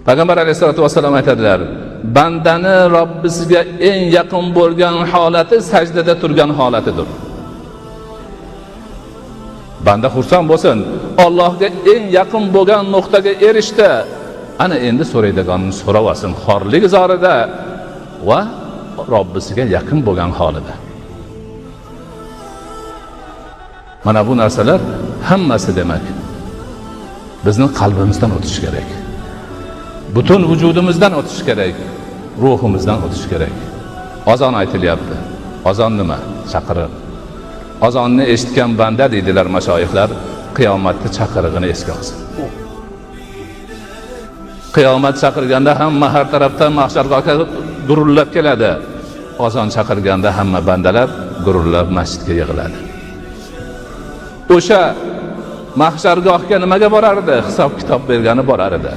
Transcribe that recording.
Payg'ambar alayhisalotu vassalom aytadilar: bandani Robbisiga eng yaqin bo'lgan holati sajdada turgan holatidir. Banda xursand bo'lsin, Allohga eng yaqin bo'lgan nuqtaga erishdi. Ana endi so'raydiganini so'rab olsin xorlik zorida va Robbisiga yaqin bo'lgan holida. Mana bu narsalar hammasi demak bizning qalbimizdan o'tishi kerak. Butun vujudimizdan o'tishi kerak, ruhimizdan o'tishi kerak. Azon aytilyapti. Azon nima? Chaqiriq. Azonni eshitgan banda deydilar mashoyixlar, qiyomatni chaqirig'ini esga olsin. Qiyomat chaqirganda hamma har tarafdan mahshargohga gurullab keladi. Azon chaqirganda hamma bandalar gurullab masjidga yig'iladi. O'sha mahshargohga nimaga borardi? Hisob kitob bergani borar edi.